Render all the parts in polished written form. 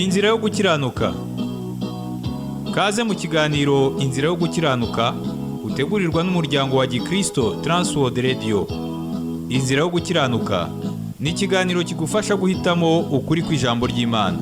Inzira yo gukiranuka. Kaze mu kiganiro Inzira yo gukiranuka utegurirwa n'umuryango wa Gikristo Transworld Radio. Inzira yo gukiranuka ni ikiganiro kigufasha guhitamo ukuri kw'ijambo ry'Imana.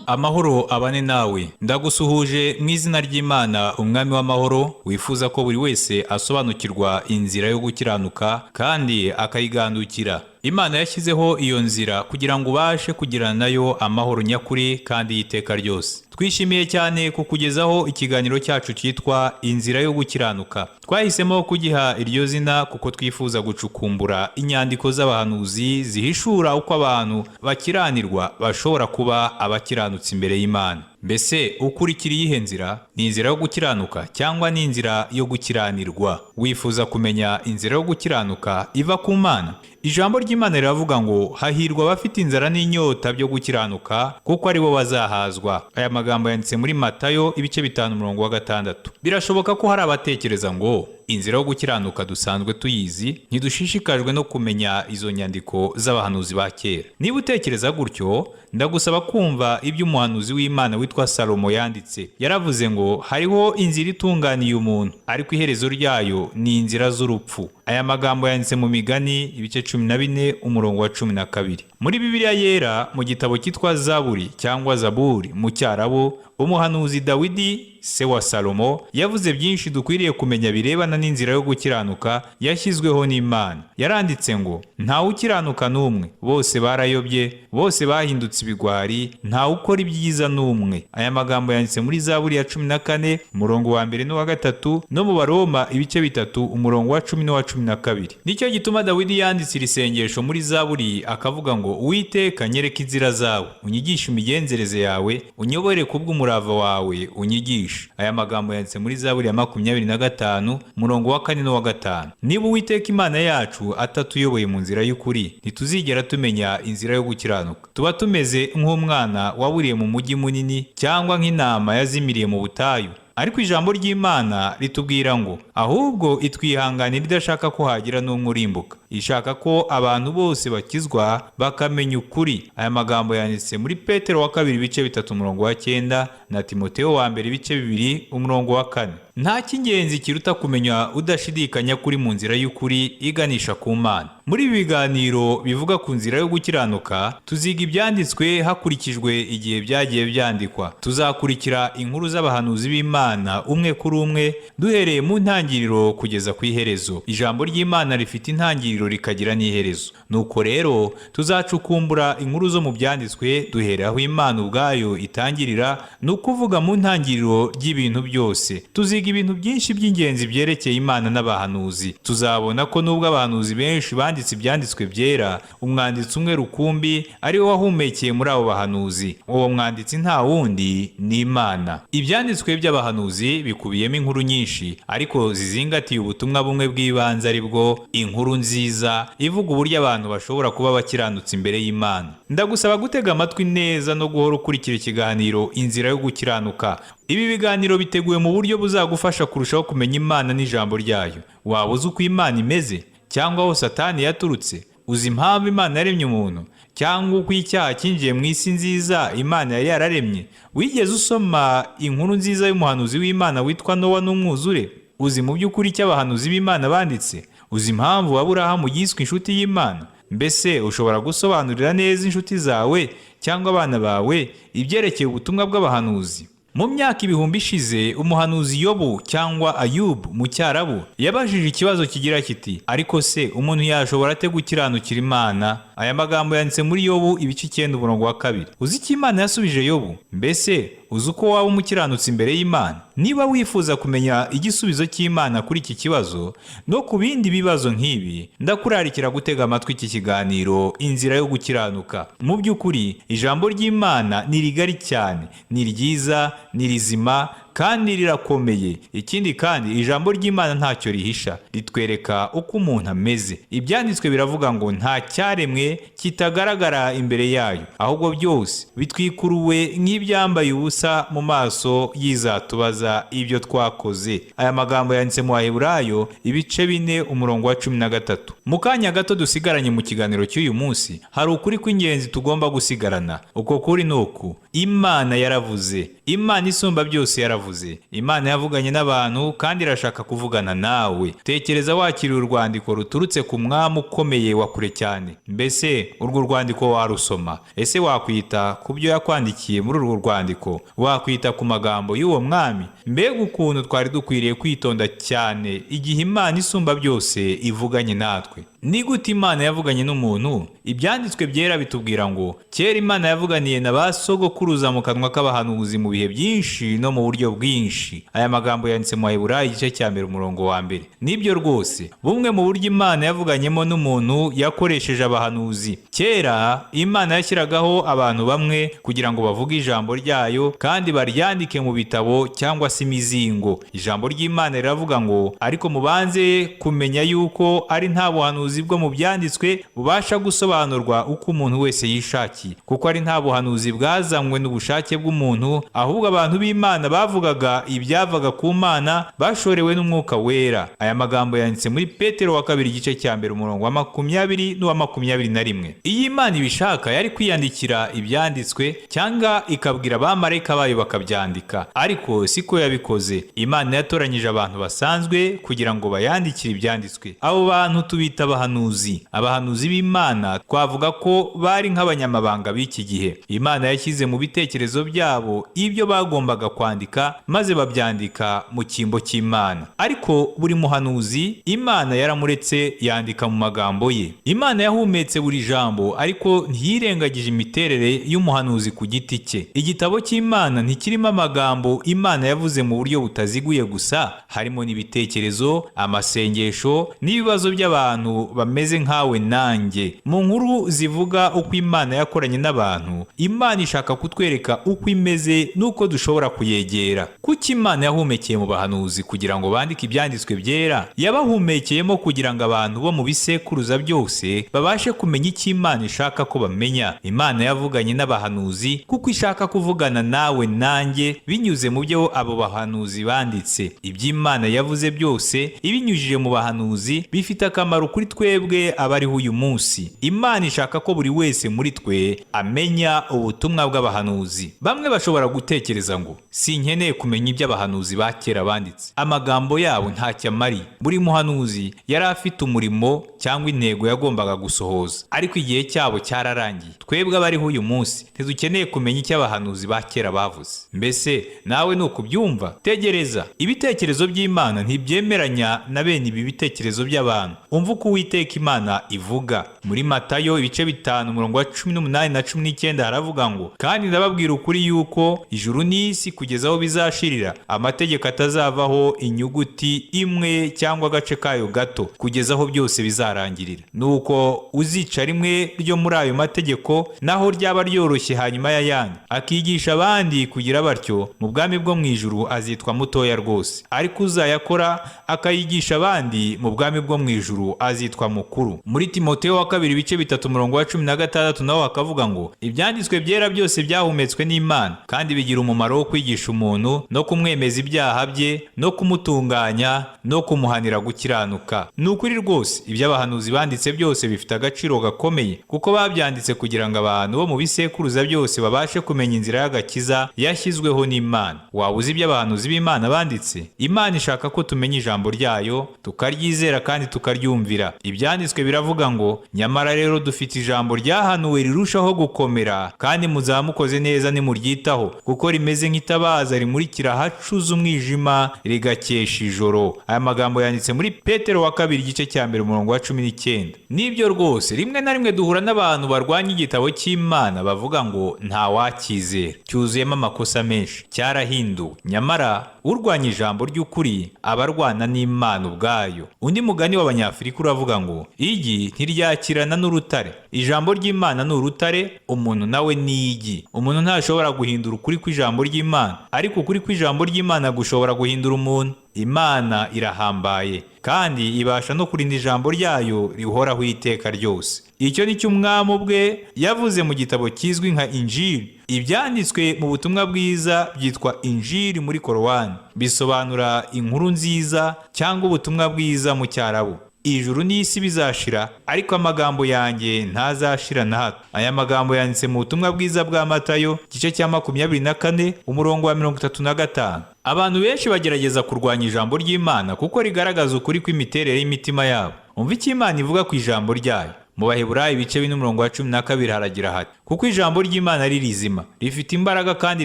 Amahoro abane nawe. Ndagusuhuje mu izina ry'Imana Umwami w'amahoro, wifuza ko buri wese asobanukirwa inzira yo gukiranuka kandi akayigandukira. Imana yashyizeho iyo nzira kugira ngo ubashe kugirana nayo amahoro nyakuri kandi y'iteka ryose. Twishimiye cyane kukugezaho ikiganiro cyacu cyitwa Inzira yo gukiranuka. Twahisemo kugiha iryo zina kuko twifuza gucukumbura inyandiko z'abahanuzi zihishura uko abantu bakiranirwa bashobora kuba abakiranutsi imbere y'Imana. Mbese ukurikira iyihe nzira? Ni inzira yo gukiranuka cyangwa ni inzira yo gukiranirwa? Wifuza kumenya inzira yo gukiranuka iva ku Mana? Ijambo ry'Imana riravuga ngo hahirwa abafite inzara n'inyota byo gukiranuka, kuko aribo bazahazwa. Aya magambo yanditse muri Matayo ibice 5 umurongo wa 6. Birashoboka ko hari abatekereza ngo inzira yo gukiranuka dusanzwe tuyizi, ntidushishikajwe no kumenya izo nyandiko z'abahanuzi ba kera. Niba utekereza gutyo, ndagusaba kumva ibyo umuhanuzi w'Imana witwa Salomo yanditse. Yaravuze ngo hariho inzira itunganiye umuntu, ariko iherezo ryayo ni inzira z'urupfu. Aya magambo yanditse mu Migani ibice 14 umurongo wa 12. Muri Bibiliya Yera, mu gitabo cyitwa Zaburi cyangwa Zaburi mu Cyarabu, umuhanuzi Dawidi se wa Salomo yavuze byinshi dukwiriye kumenya birebana n'inzira yo gukiranuka yashyizweho n'Imana. Yaranditse ngo ntawe ukiranuka n'umwe, bose barayobye, bose bahindutse ibigwari, ntawe ukora ibyiza n'umwe. Aya magambo yanditse muri Zaburi ya 14 umurongo wa 1 n'uwa 3, no mu Baroma ibice 3 umurongo wa 10 n'uwa 12. Nicyo gituma Dawidi yanditse iri sengesho muri Zaburi akavuga ngo Uwiteka nyereka inzira zawe, unyigishe imigenzereze yawe, unyobore kubw'umurava wawe, unyigishe. Aya magambo yanditse muri Zaburi ya 25 umurongo wa 4 n'uwa 5. Niba Uwiteka Imana yacu atatuyoboye mu nzira y'ukuri, ntituzigera tumenya inzira yo gukiranuka. Tuba tumeze nk'umwana waburiye mu mujyi munini cyangwa nk'intama yazimiriye mu butayu. Ariko ijambo ry'Imana ritubwira ngo ahubwo itwihanganira idashaka ko hagira n'umwe urimbuka, ishaka ko abantu bose bakizwa bakamenya ukuri. Aya magambo yanditse muri Petero wa 2 ibice 3 umurongo wa 9 na Timoteo wa 2 ibice 2 umurongo wa 4. Nta cy'ingenzi kiruta kumenya udashidikanya kuri mu nzira y'ukuri iganisha ku Mana. Muri ibi biganiro bivuga ku nzira yo gukiranuka, tuziga ibyanditswe hakurikijwe igihe byagiye byandikwa. Tuzakurikira inkuru z'abahanuzi b'Imana umwe kuri umwe, duhereye mu ntangiriro kugeza ku iherezo. Ijambo ry'Imana rifite intangiriro rikagira n'iherezo. Nuko rero tuzacukumbura inkuru zo mu byanditswe duhereye aho Imana ubwayo itangirira, ni ukuvuga mu ntangiriro ry'ibintu byose. Tuziga ibintu byinshi by'ingenzi byerekeye Imana n'abahanuzi. Tuzabona ko nubwo abahanuzi benshi banditse ibyanditswe byera, umwanditsi umwe rukumbi ari we wahumekeye muri abo bahanuzi. Uwo mwanditsi nta wundi ni Imana. Ibyanditswe by'abahanuzi bikubiyemo inkuru nyinshi, ariko zizingatiye ubutumwa bumwe bw'ibanze, ari bwo inkuru nziza ivuga uburyo abantu bashobora kuba bakiranutse imbere y'Imana. Ndagusaba gutega amatwi neza no guhora ukurikira ikiganiro Inzira yo gukiranuka. Ibi biganiro biteguwe mu buryo buzagufasha kurushaho kumenya Imana n'ijambo ryayo. Waba uzi uko Imana imeze cyangwa aho Satani yaturutse? Uzi impamvu Imana yaremye umuntu cyangwa uko icyaha cyinjiye mu isi nziza Imana yari yararemye? Wigeze usoma inkuru nziza y'umuhanuzi w'Imana witwa Nowa n'umwuzure? Uzi mu by'ukuri icyo abahanuzi b'Imana banditse? Uzi impamvu Aburahamu yiswe inshuti y'Imana? Mbese ushobora gusobanurira neza inshuti zawe cyangwa abana bawe ibyerekeye ubutumwa bw'abahanuzi? Mu myaka ibihumbi ishize, umuhanuzi Yobu cyangwa Ayubu mu Cyarabu yabajije ikibazo kigira kiti ariko se umuntu yashobora ate gukiranukira Imana? Aya magambo yanditse muri Yobu ibice 9 umurongo wa 2. Uzi icyo Imana yasubije Yobu? Mbese uzi uko waba umukiranutsi imbere y'Imana? Niba wifuza kumenya igisubizo cy'Imana kuri iki kibazo no ku bindi bibazo nk'ibi, ndakurarikira gutega amatwi iki kiganiro Inzira yo gukiranuka. Mu by'ukuri ijambo ry'Imana ni rigari cyane, ni ryiza, ni rizima kandi rirakomeye. Ikindi kandi, ijambo ry'Imana ntacyo rihisha, ritwereka uko umuntu ameze. Ibyanditswe biravuga ngo nta cyaremwe kitagaragara imbere yayo, ahubwo byose bitwikuruwe nk'ibyambaye ubusa mu maso y'izatubaza ibyo twakoze. Aya magambo yanditse mu Baheburayo ibice 4 umurongo wa 13. Mu kanya gato dusigaranye mu kiganiro cy'uyu munsi, hari ukuri kw'ingenzi tugomba gusigarana. Uko kuri ni uku: Imana yaravuze, Imana isumba byose yaravuze. Imana yavuganye n'abantu kandi irashaka kuvugana nawe. Tekereza wakiriye urwandiko ruturutse ku mwami ukomeye wa kure cyane. Mbese urwo rwandiko warusoma? Ese wakwita ku byo yakwandikiye muri urwo rwandiko? Wakwita ku magambo y'uwo mwami? Mbega ukuntu twari dukwiriye kwitonda cyane igihe Imana isumba byose ivuganye natwe! Ni gute Imana yavuganye n'umuntu? Ibyanditswe byera bitubwira ngo kera Imana yavuganiye na ba sogokuruza mu kanwa k'abahanuzi mu bihe byinshi no mu buryo bwinshi. Aya magambo yanditse mu Baheburayo igice cya 1 umurongo wa 1. Nibyo rwose, bumwe mu buryo Imana yavuganyemo n'umuntu yakoresheje abahanuzi. Kera Imana yashyiragaho abantu bamwe kugira ngo bavuge ijambo ryayo kandi baryandike mu bitabo cyangwa se imizingo. Ijambo ry'Imana riravuga ngo ariko mubanze kumenya yuko ari nta buhanuzi bwo mu byanditswe bubasha gusobanurwa uko umuntu wese yishakiye, kuko ari nta buhanuzi bwazanywe n'ubushake bw'umuntu, ahubwo abantu b'Imana bavugaga ibyavaga ku Mana bashorewe n'Umwuka Wera. Aya magambo yanditse muri Petero wa kabiri igice cya 1 umurongo wa 20 n'uwa 21. Iyo Imana ibishaka yari kwiyandikira ibyanditswe cyangwa ikabwira abamarayika bayo bakabyandika, ariko siko yabikoze. Imana yatoranyije abantu basanzwe kugira ngo bayandikire ibyanditswe. Abo bantu tubita abahanuzi. Abahanuzi b'Imana twavuga ko bari nk'abanyamabanga b'iki gihe. Imana yashyize mu bitekerezo byabo ibyo bagombaga kwandika, maze babyandika mu cyimbo cy'Imana. Ariko buri muhanuzi Imana yaramuretse yandika mu magambo ye. Imana yahumetse buri jambo, ariko ntiyirengagije imiterere y'umuhanuzi ku giti cye. Igitabo cy'Imana ntikirimo amagambo Imana yavuze mu buryo butaziguye gusa, harimo n'ibitekerezo, amasengesho n'ibibazo by'abantu bameze nkawe nanjye. Mu nkuru zivuga uko Imana yakoranye n'abantu, Imana ishaka kutwereka uko imeze n'uko dushobora kuyegera. Kuki Imana yahumekeye mu bahanuzi kugira ngo bandike ibyanditswe byera? Yabahumekeyemo kugira ngo abantu bo mu bisekuruza byose babashe kumenya icyo Imana ishaka ko bamenya. Imana yavuganye n'abahanuzi kuko ishaka kuvugana nawe nanjye binyuze mu byo abo bahanuzi banditse. Ibyo Imana yavuze byose ibinyujije mu bahanuzi bifite akamaro kuri twebwe abariho uyu munsi. Imana ishaka ko buri wese muri twe amenya ubutumwa bw'abahanuzi. Bamwe bashobora gutekereza ngo sinkeneye kumenya ibyo abahanuzi ba kera banditse, amagambo yabo ntacyo amariye. Buri muhanuzi yari afite umurimo cyangwa intego yagombaga gusohoza, ariko igihe cyabo cyararangiye. Twebwe abariho uyu munsi ntidukeneye kumenya icyo abahanuzi ba kera bavuze. Mbese nawe ni ukubyumva? Tegereza, ibitekerezo by'Imana ntibyemeranya na bene ibi bitekerezo by'abantu. Umva uko Uwiteka Imana ivuga muri Matayo ibice 5 umurongo wa 18 na 19, haravuga ngo kandi ndababwira ukuri yuko ijuru n'isi kugeza aho bizashirira amategeko atazavaho inyuguti imwe cyangwa agace kayo gato, kugeza aho byose bizarangirira. Nuko uzica rimwe ryo muri ayo mategeko, naho ryaba ryoroshye hanyuma y'ayandi, akigisha abandi kugira batyo, mu bwami bwo mu ijuru azitwa mutoya rwose, ariko uzayakora akayigisha abandi, mu bwami bwo mu ijuru azitwa mukuru. Muri Timoteyo wa kabiri ibice 3 umurongo wa 16 naho hakavuga ngo ibyanditswe byera byose byahumetswe n'Imana kandi bigira umumaro wo kwigisha umuntu no kumwemeza ibyaha bye no kumutunganya no kumuhanira gukiranuka. Ni ukuri rwose ibyo abahanuzi banditse byose bifite agaciro gakomeye, kuko babyanditse kugira ngo abantu bo mu bisekuruza byose babashe kumenya inzira y'agakiza yashyizweho n'Imana. Waba uzi ibyo abahanuzi b'Imana banditse? Imana ishaka ko tumenya ijambo ryayo, tukaryizera kandi tukaryumvira. Ibyanditswe biravuga ngo nyamara rero dufite ijambo ryahanuwe rirushaho gukomera, kandi muzaba mukoze neza nimuryitaho, kuko rimeze nk'itabaza rimurikira ahacuze umwijima rigakesha ijoro. Aya magambo yanditse muri Petero wa kabiri igice cya 1 umurongo wa 19. Nibyo rwose, rimwe na rimwe duhura n'abantu barwanya igitabo cy'Imana bavuga ngo nta wacyizera, cyuzuyemo amakosa menshi, cyarahinduwe. Nyamara Urwanya ijambo ry'ukuri aba arwana n'Imana ubwayo. Undi mugani w'Abanyafurika uravuga ngo igi ntiryakirana n'urutare. Ijambo ry'Imana ni urutare, umuntu nawe ni igi. Umuntu ntashobora guhindura ukuri kw'ijambo ry'Imana, ariko ukuri kw'ijambo ry'Imana gushobora guhindura umuntu. Imana irahambaye kandi ibasha no kurinda ijambo ryayo rihoraho iteka ryose. Icyo ni cyo Umwami ubwe yavuze mu gitabo kizwi nka Injili. Ibyanditswe mu butumwa bwiza byitwa Injili muri Korowani, bisobanura inkuru nziza cyangwa ubutumwa bwiza mu Cyarabu. Ijuru n'isi bizashira, ariko amagambo yanjye ntazashira na hato. Aya magambo yanditse mu butumwa bwiza bwa Matayo, igice cya 24, umurongo wa 35. Abantu benshi bagerageza kurwanya ijambo ry'Imana kuko rigaragaza ukuri kw'imiterere y'imitima yabo. Umva icyo Imana ivuga ku ijambo ryayo. Mu Baheburayo ibice 4 umurongo wa 12 haragira hati: kuko ijambo ry'Imana ari rizima, rifite imbaraga kandi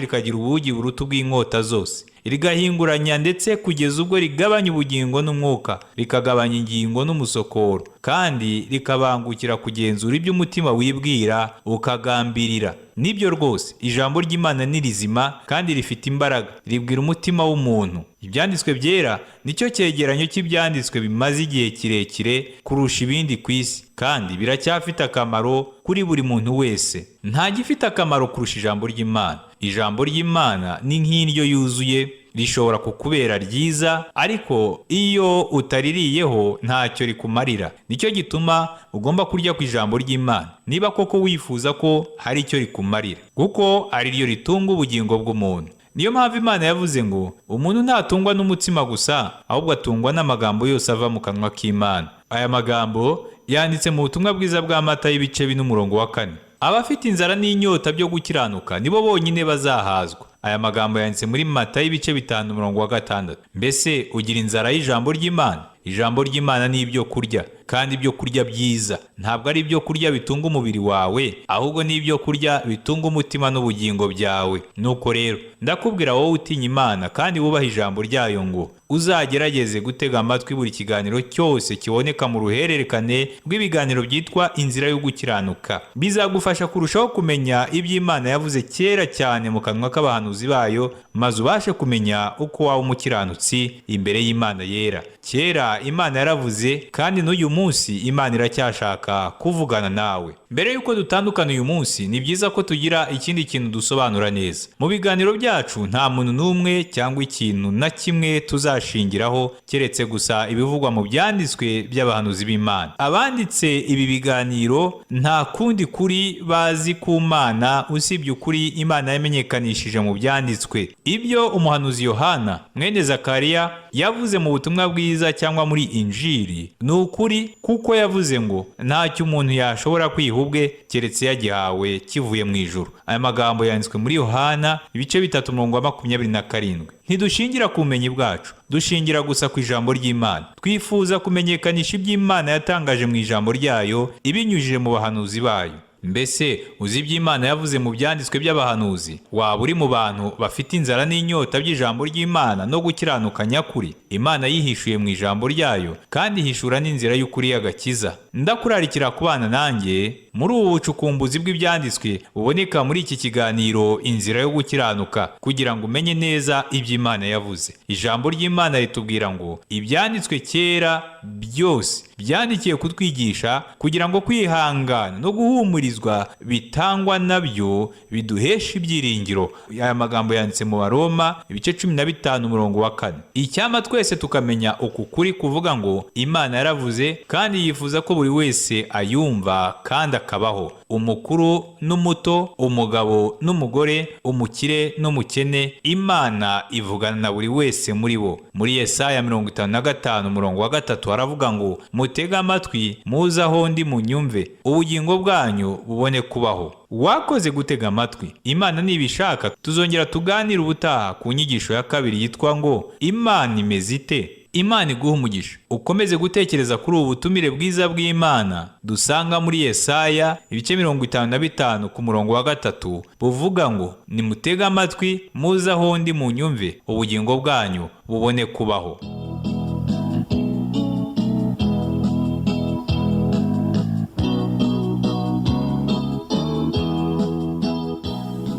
rikagira ubugi buruta ubw'inkota zose, rigahinguranya ndetse kugeza ubwo rigabanya ubugingo n'umwuka, rikagabanya ingingo n'umusokoro, kandi rikabangukira kugenzura ibyo umutima wibwira ukagambirira. Nibyo rwose, ijambo ry'Imana ni rizima kandi rifite imbaraga, ribwira umutima w'umuntu. Ibyanditswe byera nicyo cyegeranyo cy'ibyanditswe bimaze igihe kirekire kurusha ibindi ku isi, kandi biracyafite akamaro kuri buri muntu wese. Nta gifite akamaro kurusha ijambo ry'Imana. Ijambo ry'Imana ni nk'indyo yuzuye, rishobora kukubera ryiza, ariko iyo utaririyeho ntacyo rikumarira. Nicyo gituma ugomba kurya ku ijambo ry'Imana niba koko wifuza ko hari icyo rikumarira, kuko ari ryo ritunga ubugingo bw'umuntu. Niyo mpamvu Imana yavuze ngo umuntu ntatungwa n'umutsima gusa, ahubwo atungwa n'amagambo yose ava mu kanwa k'Imana. Aya magambo yanditse mu butumwa bwiza bwa Matayo ibice 4 umurongo wa 4. Abafite inzara n'inyota byo gukiranuka nibo bonyine bazahazwa. Aya magambo yanditse muri Matayo ibice 5 umurongo wa 6. Mbese ugira inzara y'ijambo ry'Imana? Ijambo ry'Imana ni ibyo kurya, kandi ibyo kurya byiza. Ntabwo ari ibyo kurya bitunga umubiri wawe, ahubwo ni ibyo kurya bitunga umutima n'ubugingo byawe. Nuko rero ndakubwira wowe utinya Imana kandi wubaha ijambo ryayo ngo uzagerageze gutega amatwi buri kiganiro cyose kiboneka mu ruhererekane rw'ibiganiro byitwa Inzira yo Gukiranuka. Bizagufasha kurushaho kumenya ibyo Imana yavuze kera cyane mu kanwa k'abahanuzi bayo, maze ubashe kumenya uko waba umukiranutsi imbere y'Imana yera. Kera Imana yaravuze, kandi n'uyu munsi Imana iracyashaka kuvugana nawe. Mbere y'uko dutandukana uyu munsi, ni byiza ko tugira ikindi kintu dusobanura neza. Mu biganiro byacu nta muntu n'umwe cyangwa ikintu na kimwe tuzashingiraho keretse gusa ibivugwa mu byanditswe by'abahanuzi b'Imana. Abanditse ibi biganiro nta kundi kuri bazi ku Mana usibye ukuri Imana yamenyekanishije mu byanditswe. Ibyo umuhanuzi Yohana mwene Zakariya yavuze mu butumwa bwiza cyangwa muri Injili ni ukuri, kuko yavuze ngo ntacyo umuntu yashobora kwiha ubwe keretse yagihawe kivuye mu ijuru. Aya magambo yanditswe muri Yohana ibice 3 umurongo wa 27. Ntidushingira ku bumenyi bwacu, dushingira gusa ku ijambo ry'Imana. Twifuza kumenyekanisha iby'Imana yatangaje mu ijambo ryayo ibinyujije mu bahanuzi bayo. Mbese uzi ibyo Imana yavuze mu byanditswe by'abahanuzi? Waba uri mu bantu bafite inzara n'inyota by'ijambo ry'Imana no gukiranuka nyakuri? Imana yihishuye mu ijambo ryayo kandi ihishura n'inzira y'ukuri y'agakiza. Ndakurarikira kubana nanjye muri ubu bucukumbuzi bw'ibyanditswe buboneka muri iki kiganiro Inzira yo Gukiranuka, kugira ngo umenye neza ibyo Imana yavuze. Ijambo ry'Imana ritubwira ngo ibyanditswe kera byose byandikiye kutwigisha, kugira ngo kwihangana no guhumurizwa bitangwa nabyo biduhesha ibyiringiro. Aya magambo yanditse mu Baroma ibice 15 umurongo wa 4. Icyampa twese tukamenya uku kuri kuvuga ngo Imana yaravuze kandi yifuza ko buri wese ayumva kandi akabaho. Umukuru n'umuto, umugabo n'umugore, umukire n'umukene, Imana ivugana na buri wese muri bo. Muri Yesaya 55 umurongo wa 3 haravuga ngo mutege amatwi muze aho ndi munyumve, ubugingo bwanyu bubone kubaho. Wakoze gutega amatwi. Imana nibishaka tuzongera tuganire ubutaha ku nyigisho ya 2 yitwa ngo Imana imeze ite? Imana iguhe umugisha. Ukomeze gutekereza kuri ubu butumire bwiza bw'Imana dusanga muri Yesaya ibice 55 ku murongo wa 3 buvuga ngo nimutege amatwi muze aho ndi munyumve, ubugingo bwanyu bubone kubaho.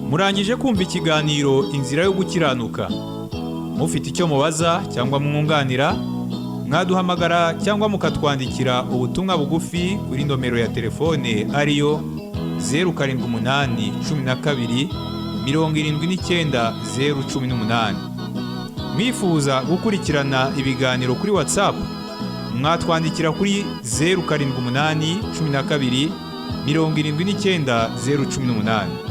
Murangije kumva ikiganiro Inzira yo Gukiranuka. Mufite icyo mubaza cyangwa mwunganira, mwaduhamagara cyangwa mukatwandikira ubutumwa bugufi kuri nomero ya telefone ariyo 07 8 12 79 018. Mwifuza gukurikirana ibiganiro kuri WhatsApp, mwatwandikira kuri 07 8 12 79 018.